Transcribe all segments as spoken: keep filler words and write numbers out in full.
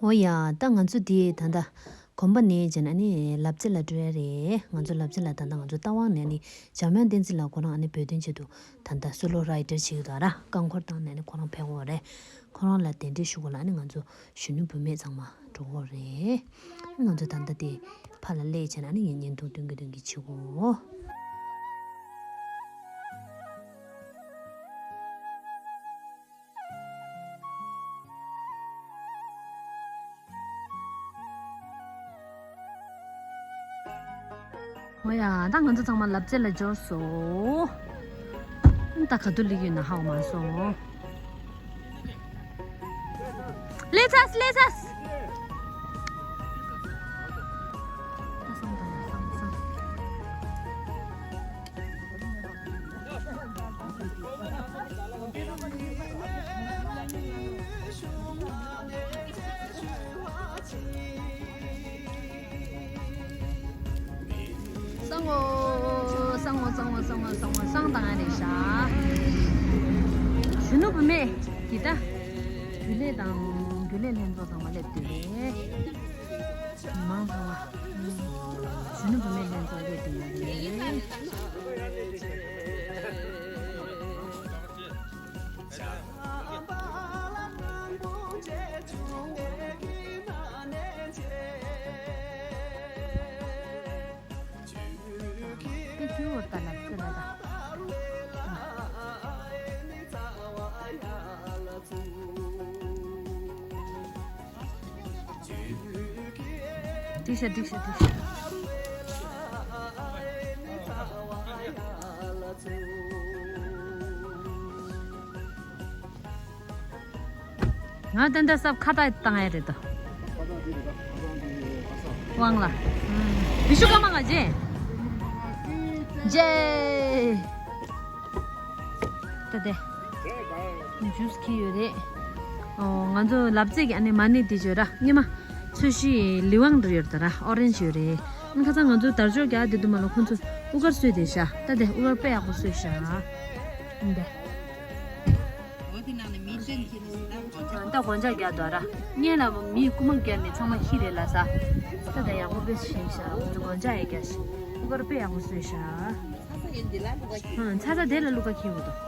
འོ་ཡ། ད་ང་ཚོ་དེ་ད་ལྟ་གོམ་པ་ནས་བྱས་ན་ཨ་ནི་ལབ་རྩེ་ལ་འགྲོ་ཡ་རེད། ང་ཚོ་ལབ་རྩེ་ལ་ད་ལྟ་ང་ཚོ་རྟ་དབང་ནས་ཨ་ནི་འཇམ་དབྱངས་བསྟན་འཛིན་ལགས་ཁོ་རང་ཨ་ནི་བོད་དོན་ཆེད་དུ་ད་ལྟ་སོ་ལོ་རའི་ཊར་བྱེད་ཀྱི་འདུག་ར། རྐང་འཁོར་བཏང་ནས་ཨ་ནི་ཁོ་རང་ཕེབས་འོང་རེད། ཁོ་རང་ལ་གདན་འདྲེན་ཞུ་དགོས་ལ་ཨ་ནི་ང་ཚོ་གཞོན་ནུ་བུད་མེད་ཚང་མ་འགྲོ་འོང་རེད། ང་ཚོ་ད་ལྟ་དེ་ཕར་ལ་སླེབས་བྱས་ན་ཨ་ནི་ངས་བརྙན་ཐུང་སྟོན་གི་སྟོན་གི་བྱེད་དགོས། འོ་ཡ། ད་ང་ཚོ་ཚང་མ་ལབ་རྩེ་ལ་འབྱོར་སོང་། ད་ག་དུས་སླེབས་ཡོད་ན་ཧ་གོ་མ་སོང་། Let us, let us. སང་ངོ་སང་ངོ་སང་ངོ་སང་ངོ་སང་ངོ་སང་དང་རེད་ཤག་གཞོན་ནུ་བུད་མེད་འདི་ལྟ། རྒྱུན་ལས་དང་རྒྱུན་ལས་ལྷན་ཚོགས་ཚང་མ་སླེབས་དུས་རེད། མང་ཚང་མ་གཞོན་ནུ་བུད་མེད་ལྷན་ཚོགས་སླེབས་དུས་རེད། འགྲིག་ཤག་འགྲིག་ཤག་འགྲིག་ཤག་ང་ཏན་ཏན་སབ་ཁ་བཏགས་བཏང་ཡ་རེད་དོ། དབང་ལ། བི་ཤུ་ཀརྨ་ག་རྗེ། རྗེ། ད་དེ། ཇུས་ཁྱེར་ཡོད་རེད། ཨོ་ང་ཚོ་ལབ་རྩེ་གི་ཨ་ནི་མ་ཎི་དེ་བརྗོད་ར་སྔོན་མ། ཚོས་གཞི་ལི་ཝང་འདྲ་ཡོད་ད་ར་ཨོ་རེན་ཇི་ཡོད་རེད། ཨ་ཁ་སང་ང་ཚོ་དར་ལྕོག་རྒྱག་དེ་དུ་མ་ལ་ཁོང་ཚོ་དབུ་དཀར་གསོལ་དེ་ཤ་ད་དེ་དབུ་དཀར་དཔེ་ཡག་པོ་གསོལ་ཤ། འདི། ད་སྒོ་ལྕགས་རྒྱག་འདུག་ར། སྔོན་ལ་མི་རྐུ་མ་བརྒྱབ་ནས་ཚང་མ་ཤི་རེད་ལ་ས། ད་ད་ཡག་པོ་དཔེ་ཤེས་ཤག་སྒོ་ལྕགས་ཡག་རྒྱག་ཤག་སྒོར་དཔེ་ཡག་པོ་བཟོས་ཤག་ཚ་ཚ་དེ་ལ་བླུག་ག་ཁྱེར་དགོས་འདུག་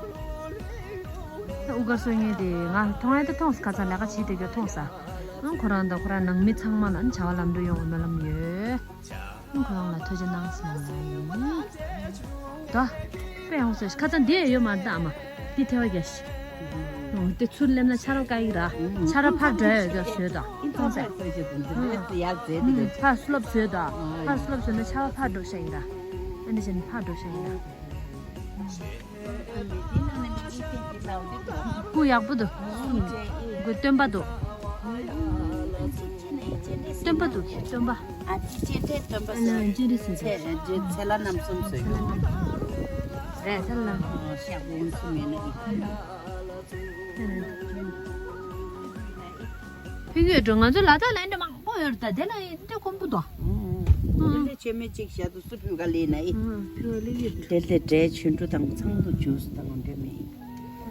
ད་དབུ་དཀར་གསོལ་མཁན་དེ་ང་མཐོང་ཡ་ད་མཐོང་ས། ཁ་སང་ལས་ཀ་བྱེད་དེ་ག་མཐོང་ས། ཨང་ཁོ་རང་དང་ཁོ་རང་ནང་མི་ཚང་མ་ལ་བྱ་བ་ལམ་འགྲོ་ཡོང་བའི་སྨོན་ལམ་ཡོད། ཁོ་རང་ལ་ཐུགས་རྗེ་གནང་ཟེར་ན་ཡིན། ད། དཔེ་ཡག་པོ་བཟོས་ཤག་ཁ་སང་འདི་ཡོད་མ་རེད་ད་ཨ་མ། འདི་ཐལ་བ་རྒྱག་ཤག་ཨོ་དེ་ཚུར་སླེབས་ན་ཆ་རོགས་བཀག་གི་ར། ཆ་རོགས་ཕར་འགྲོ་ཡ་ཡོད་ཀྱང་བཟོས་ད། མཐོང་ས། ཡར་རྫས་དེ་ཕར་སུ་ལབ་བཟོས་ད། ཕར་སུ་ལབ་བཟོས་ན་ཆ་རོགས་ཕར་འགྲོ་ཤག་ཡིན་ར། ཨ་ནི་བྱས་ནས་ཕར་འགྲོ་ཤག་ཡིན་ར། སྐུ་ཡག་པོ་འདུག་སྐུ་སྟོན་པ་འདུག་སྟོན་པ་འདུག་སྟོན་པ། ཨ་ཙི་ཅེ་ཏྲེ་སྟོན་པ་ཟེར། ཨ་ཅེ་ཏྲེ་ཟེར། ཚེ་ཚེ་ལ་རྣམ་གསུམ་ཟེར་གྱི། རེད་ཚེ་ལ། ཤག་འོང་སུ་མེད་ན་ཨི། ཕིང་ཡོད་འགྲོ། ང་ཚོ་ལ་དྭགས་ལ་འདྲ་མང་པོ་ཡོད་རེད་ད། དེ་ལ་འདྲ་དཀོན་པོ་འདུག་དེ་ལས་ཆེ་མེད་ཅིག་བཞག་ཏུ་སུ་ཕུལ་ག་ལེན་ན་ཨི། ཕུལ་ལེ་ཡོད། དེ་ལས་འབྲས་ཆུ་འབྲུ་དང་ཚང་དུ་ཇུས་དང་འདྲ་མེད།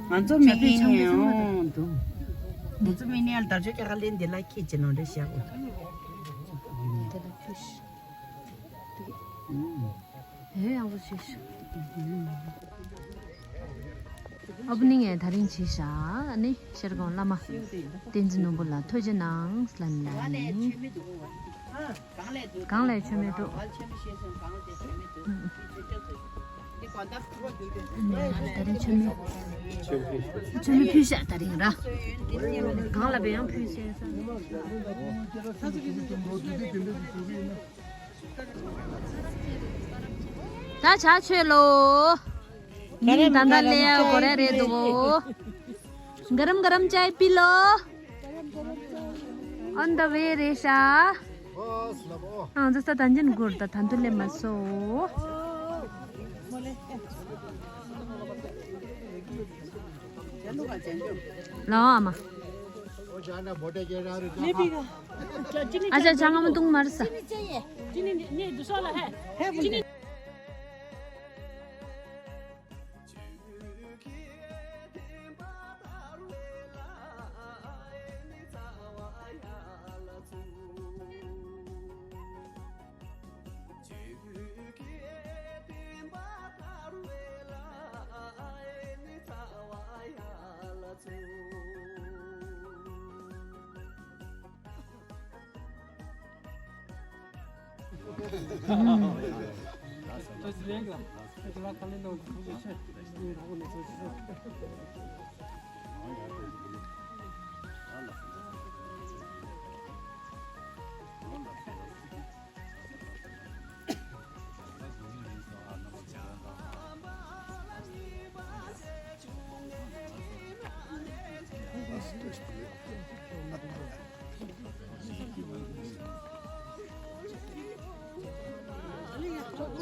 ང་ཚོ་མི་ཡིན་ནའང་འདུག་ང་ཚོ་མི་ནི་ཡང་དར་ཆོས་རྒྱག་ག་ལེན་དེ་ལ་ཁྱེད་ཀྱི་ནང་འདྲ་བཞག་དེ་ལ་ཁྱོད་ཤི། ཨེ་ཡག་པོ་བྱས་ཤག་ཨོ་པ་ནིང་ངས་ད་རིང་བྱས་ཤག་ཨ་ནི་ཤར་ཁོང་བླ་མ་བསྟན་འཛིན་ནོར་བུ་ལ་ཐུགས་རྗེ་གནང་ལབ་ནས། གང་ལས་མཆོད་མེ་འདུག་ད་རིང་མཆོད་མེ། མཆོད་མེ་ཕུལ་ཤག་ད་རིང་ར། གང་ལ་བས་ཡང་ཕུལ་ཤག་ད་ཆ་ཆོས་ལོ། ནི་ད་ད་ལེ་ཡ་གོ་རེ་རེད་དོ། ག་རམ་ག་རམ་ཅའི་པི་ལོ། On the way རེད་ཤག་ཨང་ཛ་ས་ད་འཇིན་གུར་ད་ད་དུ་ལེ་མ་སོ། ལའོ་ཨ་མ། ཨ་ཅག་ཅང་ཨ་མ་དུང་མར་ས།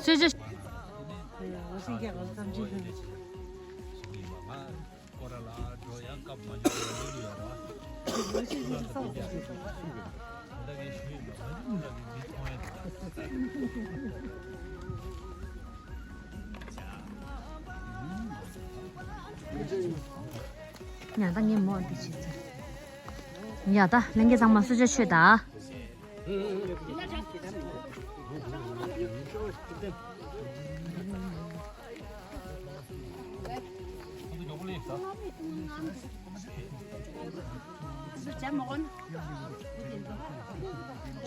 སུས་ཅི། ཡ་ད་ངས་མོ་འདི་བྱེད་ཚར། ཡ་ད་ལྷན་རྒྱས་ཚང་མ་གསོལ་ཇ་མཆོད་ད།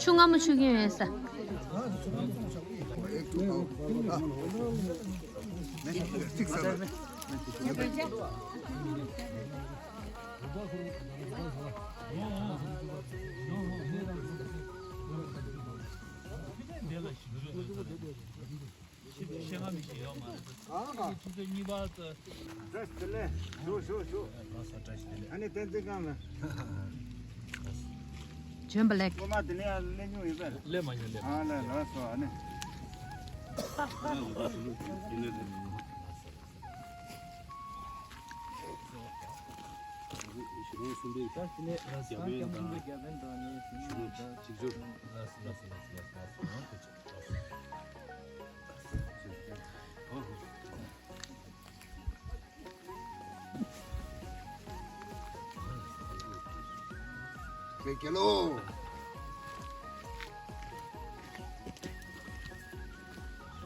ཆུ་མངར་མོ་མཆོད་ཀྱི་ཡོད་ས། ཤེས་ང་མི་ཤེས་ཡོད་མ་རེད། གང་ག་ཆུ་ཚོད་གཉིས་པ་ཙམ། བཀྲ་ཤིས་བདེ་ལེགས། ཞོག་ཞོག་ཞོག་ལགས་སོ། བཀྲ་ཤིས་བདེ་ལེགས། ཨ་ནི་བསྟན་འཛིན་སྒང་ལ། བྱོན་པ་ལེགས། སློབ་མ་དེ་ནས་ཡང་སླེབས་མྱོང་ཡོད་པས། སླེབས་མ་མྱོང་། སླེབས་མ་མྱོང་། ཨ་ལགས་ལགས་སོ། ཨ་ནི། བོད་རྒྱལ་ལོ།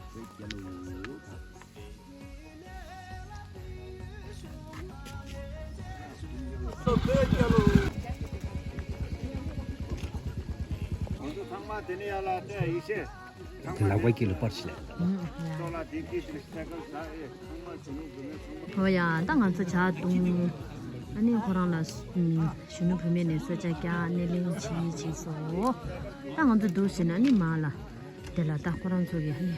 བོད་རྒྱལ་ལོ། བོད་རྒྱལ་ལོ། ང་ཚོ་ཚང་མ་དེ་ནས་ཡར་ལ་བལྟས། ཡེ་ཤེས། ལག་པ་དཀྱིལ་ལ་སྤར་ཕྱིན་ལ། ཨོ་ཡ། ད་ང་ཚོ་ཇ་བཏུང་། ཨ་ནི་ཁོ་རང་ལ་གཞོན་ནུ་བུད་མེད་ནས་གསོལ་ཇ་བརྒྱབ། སྣེ་ལེན་བྱེད་ཅིག་སོ། ད་ང་ཚོ་འདུག་ཟེར་ན་ཨ་ནི་མ་ལ་དེ་ལ་ད་ཁོ་རང་ཚོ་གི་ཨ་ནི་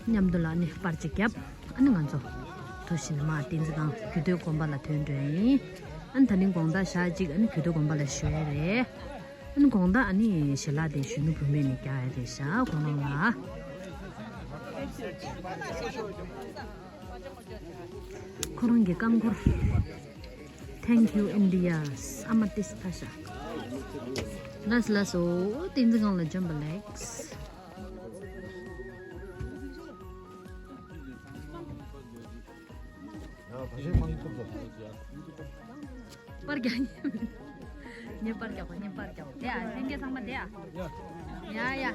མཉམ་དུ་ལ་ཨ་ནི་པར་ཅིག་བརྒྱབ། ཨ་ནི་ང་ཚོ་འདུག་ཟེར་ན་མ་བསྟན་འཛིན་སྒང་རྒྱུད་སྟོད་དགོན་པ་ལ་ཐོན་འགྲོ་ཡིན། ཨ་ནི་ད་ནི་དགོང་དག་ཞག་གཅིག་ཨ་ནི་རྒྱུད་སྟོད་དགོན་པ་ལ་བཞུགས་ཡ་རེད། ཨ་ནི་དགོང་དག་ཨ་ནི་ཞལ་ལག་དེ་གཞོན་ནུ་བུད་མེད་ནས་རྒྱག་ཡ་རེད་ཤག་ཁོ་རང་ལ། ཁོ་རང་གི་རྐང་འཁོར། Thank you India། ཨ་མ་ཏིས་ཕ་ཤ། ལགས་ལགས་སོ། བསྟན་འཛིན་སྒང་ལ་འབྱོན་པ་ལེགས། པར་རྒྱག་ཉན། ངས་པར་རྒྱག་པ། ངས་པར་རྒྱག་པ། དེ་ཨ། ལྷན་རྒྱས་ཚང་མ་དེ་ཨ། ཡ་ཡ།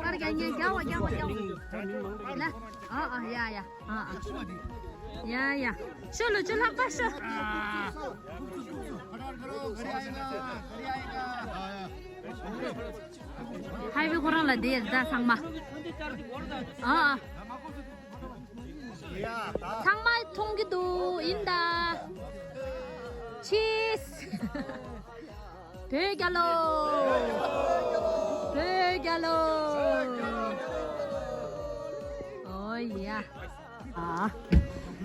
པར་རྒྱག་ཉན། རྒྱག་པ་རྒྱག་པ་རྒྱག་པ། ལ། ཨ་ཨ། ཡ་ཡ། ཨ་ཨ། ཡ་ཡ། ཤོ་ལོ་ཅུ་ལྷག་པ་ཤོ། ཧའི་ཝེ་ཁོ་རང་ལ་དེ་ད་ཚང་མ། ཨ་ཨ། ཚང་མ་མཐོང་གི་འདུག་ཡིན་ད། ཆིས། བོད་རྒྱལ་ལོ། བོད་རྒྱལ་ལོ། ཨོ་ཡ། ཨ།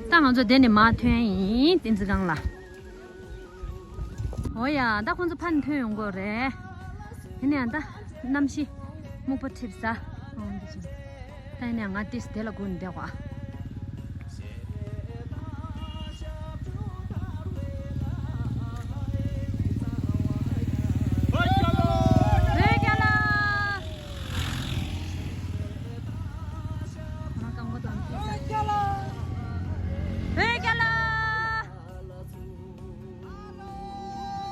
ད་ང་ཚོ་དེ་ནས་མར་ཐོན་ཡིན། བསྟན་འཛིན་སྒང་ལ། ཨོ་ཡ། ད་ཁོང་ཚོ་ཕར་ནས་ཐོན་ཡོང་གི་རེད། ཡིན་ནའང་ད་གནམ་གཤིས་སྨུག་པ་འཁྲིགས་ས། ཨང་འདི་ཅི། ད་ཡིན་ནའང་ང་ཏིས་དེ་ལ་སྒུག་ནས་བསྡད་གོ། བོད་རྒྱལ་ལོ། བོད་རྒྱལ་ལོ། བོད་རྒྱལ་ལོ།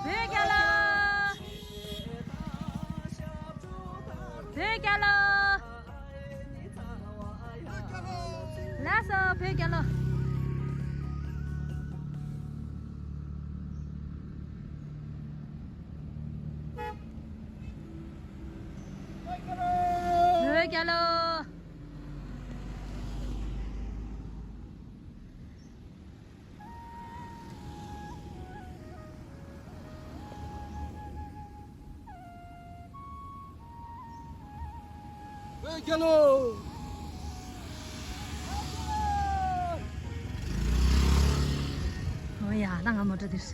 བོད་རྒྱལ་ལོ། བོད་རྒྱལ་ལོ། ལགས་སོ། བོད་རྒྱལ་ལོ། ལོ། བོད་རྒྱལ་ལོ། ཨོ་ཡ། ད་ང་མོ་ཊ་འདིར།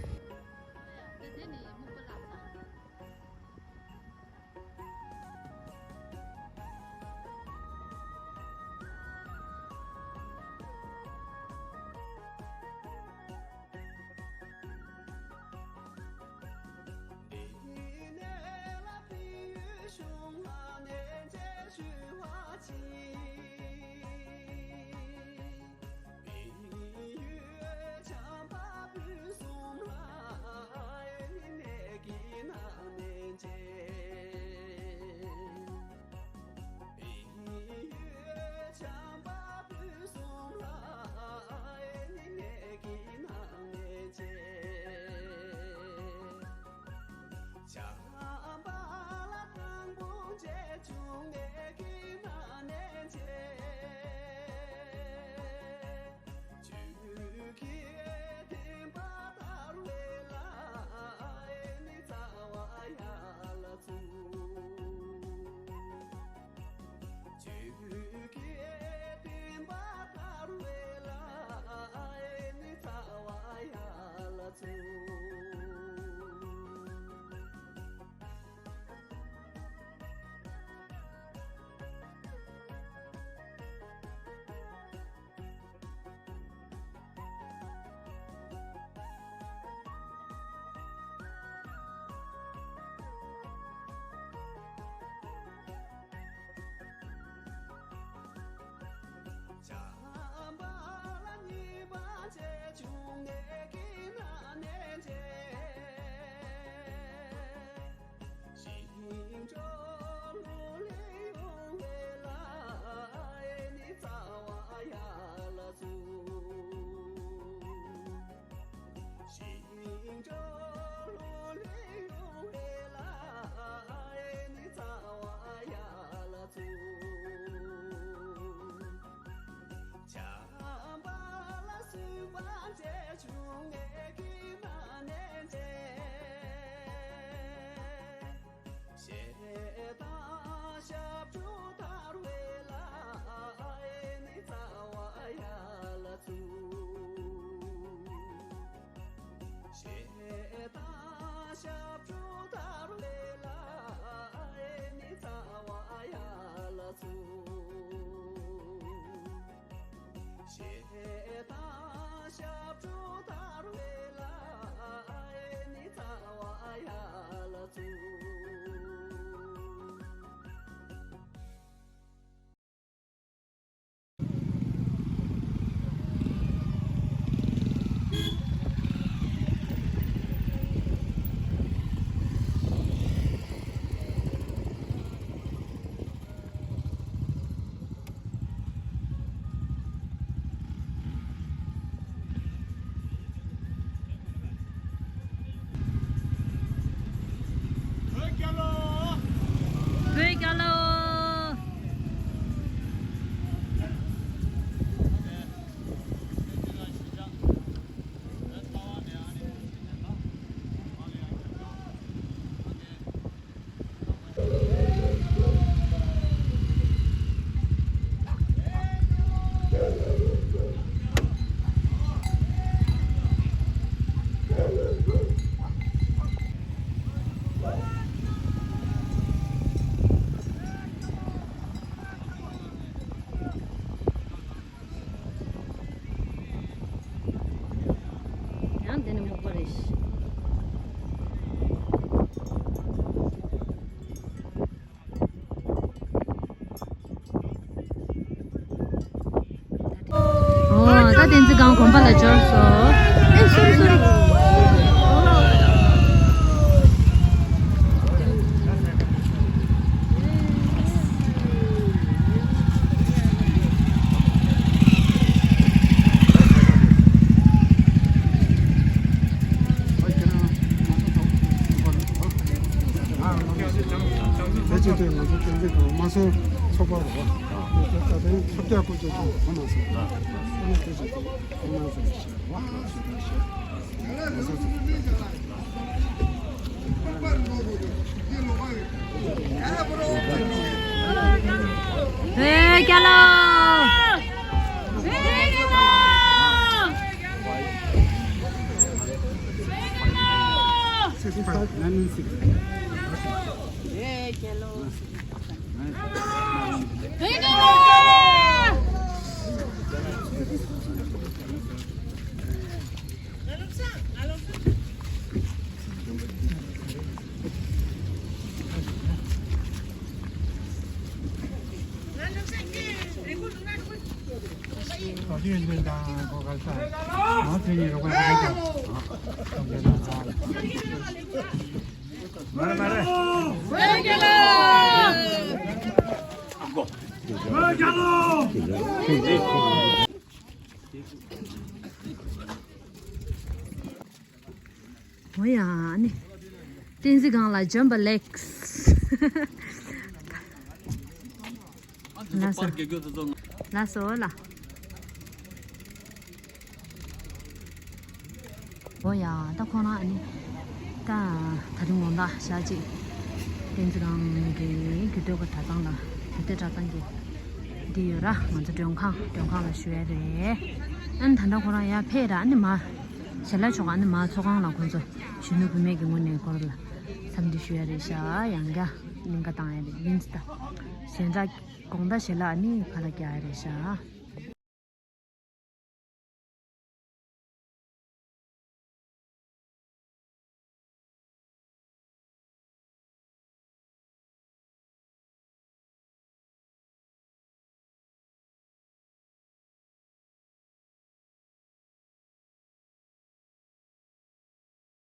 བོད་རྒྱལ་ལོ། ཡང་འདི་ནི་སྨུག་པ་རེད། ཨོ། ད་བསྟན་འཛིན་སྒང་དགོན་པ་ལ་འབྱོར་སོང་། ཨེ། སོ་རི་སོ་རི། དེ་ཅི་སྟེ་ང་ཚོ་བསྟན་འཛིན་སྒང་མ་སོང་། ཚོགས་པ་རེད་བ། ད་ལྟའི་ཐབས་བརྒྱ་བཀོལ་སྤྱོད་ཀྱི་ཁོ་ན་སོང་། ཨ་ནི་དེ་བཞིན་ཁོ་ན་སོང་ཞེས་བ་ཞེས་པ་ཞེས། བོད་རྒྱལ་ལོ། བོད་རྒྱལ་ལོ། བོད་རྒྱལ་ལོ། འོ་ཡ་ནི། བསྟན་འཛིན་སྒང་ལ་འཇོན་པ་ལེགས། ལགས་སོ། ལགས་སོ་ལ། འོ་ཡ། ད་ཁོ་རང་ཨ་ནི། ད་ད་རིང་དགོང་དག་ཞག་གཅིག་བསྟན་འཛིན་སྒང་གི་རྒྱུད་སྟོད་གྲྭ་ཚང་ལ། རྒྱུད་སྟོད་གྲྭ་ཚང་གི་འདི་ཡོད་ར། ང་ཚོ་མགྲོན་ཁང་། མགྲོན་ཁང་ལ་ཞུ་ཡ་རེད། ཨ་ནི་ད་ལྟ་ཁོ་རང་ཡར་ཕེབས་ར། ཨ་ནི་མ་ཞལ་ལག་མཆོད་ག་ཨ་ནི་མ་ཚོགས་ཁང་ལ་ཁོང་ཚོ་གཞོན་ནུ་བུད་མེད་ཀྱི་ངོས་ནས་སྐོར་ལ་འཚམས་འདྲི་ཞུ་ཡ་རེད་ཤག་ཡང་བསྐྱར་གླིང་ག་བཏང་ཡ་རེད། ཡིན་ཙི་ད་གཞན་དག་དགོང་དག་ཞལ་ལག་ཨ་ནི་ཕར་ལ་རྒྱག་ཡ་རེད་ཤག